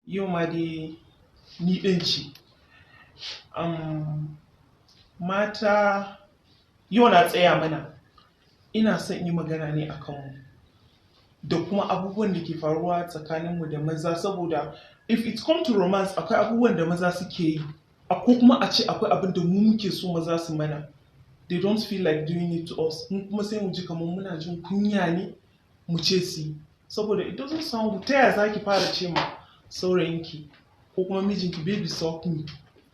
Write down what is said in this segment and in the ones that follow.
Yau ma dai ni ɗin ce. Mata, yau na tsaya mana. Ina son in yi magana ne a kanmu da kuma abubuwan da ke faruwa tsakaninmu da maza, saboda if it come to romance, akwai abubuwan da maza suke yi, ko kuma a ce akwai abin da mu muke so maza su mana. They don't feel like doing it to us. Mu kuma sai mu ji kamar muna jin kunya ne mu ce su yi. Saboda it doesn't sound good. Ta yaya za ki fara ce ma saurayinki ko kuma mijinki, "Baby, suck me"?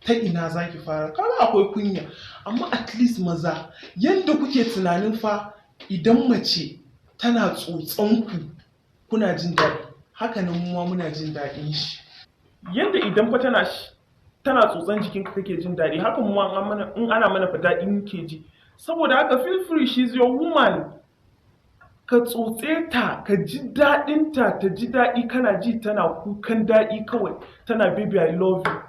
Ta ina za ki fara? Kaga akwai kunya. Amma at least maza, yanda kuke tunanin fa idan mace tana tsotson ku kuna jin daɗi, haka nan mu ma muna jin daɗin shi. Yanda idan fa tana tsotson jikinka kake jin daɗi, haka mu ma in ana mana fa daɗi muke ji. Saboda haka feel free, she's your woman. Ka tsotse ta, ka ji daɗinta, ta ji daɗi, kana ji tana kukan daɗi kawai. Tana, "Baby, I love you.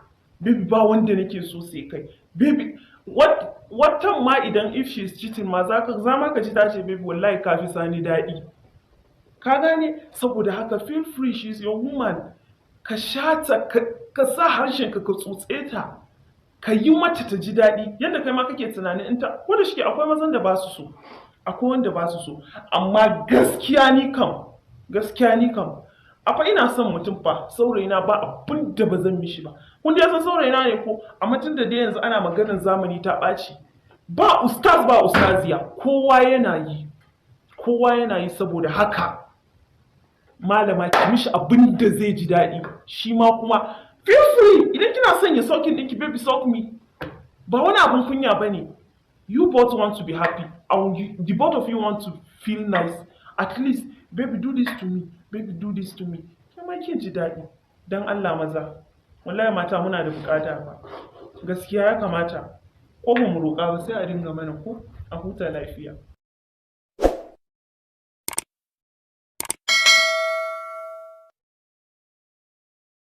Baby, ba wanda nake so sai kai. Baby," watan ma idan if she's cheating ma, za ma ka ji ta ce, "Baby, wallahi ka fi sani daɗi." Ka gane? Saboda haka feel free, she's your woman. Ka sha ta, ka sa harshenka ka tsotse ta. Ka yi mata ta ji daɗi. Yanda kai ma kake tunanin in ta, ko da shike akwai mazan da ba su so. Akwai wanda ba su so. Amma gaskiya ni kam, afa ina son mutum fa, saurayina, ba abun da ba zan mishi ba. Kun dai san saurayina ne ko? Amma tun da dai yanzu ana maganar zamani ta ɓaci. Ba ustaz ba ustaziya, kowa yana yi. Kowa yana yi. Saboda haka malama, ki mishi abin da zai ji daɗi. Shi ma kuma feel free, idan kina son ya sucking ɗinki, "Baby, suck me." Ba wani abin kunya ba ne. You both want to be happy and the both of you want to feel nice. At least, "Baby, do this to me. Baby, do this to me." Ke ma kin ji daɗi. Don Allah maza, wallahi mata muna da buƙata fa. Gaskiya ya kamata ko ba mu roƙa ba sai a dinga mana ko a huta lafiya.